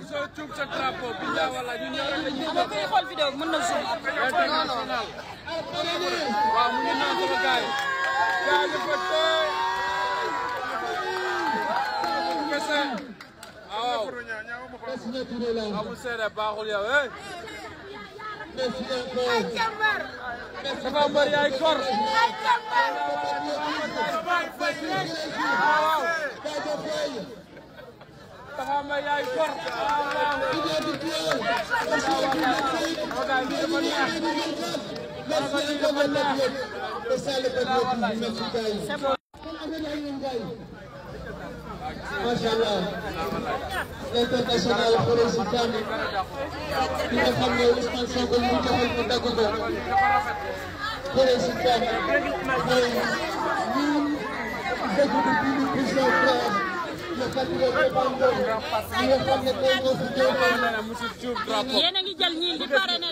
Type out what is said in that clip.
soo cuub sa drapeau bi la wala ñu ñëw rek lañu ama koy xool vidéo mën na zoom international waaw mu ngi noonu sama gaay gaay dafa tey kese waaw amul seede baaxul yow eh dafa mbër yaay kor dafa mbër yaay kor Machallah l'international président bi nga xam ne Ousmane Sonko ñu joxal ko dagg ko président mooy ñun dëgg bi ñu président le patriote Bambo ñi nga xam ne tey moo fi yéen a ngi jël ñii di parrainé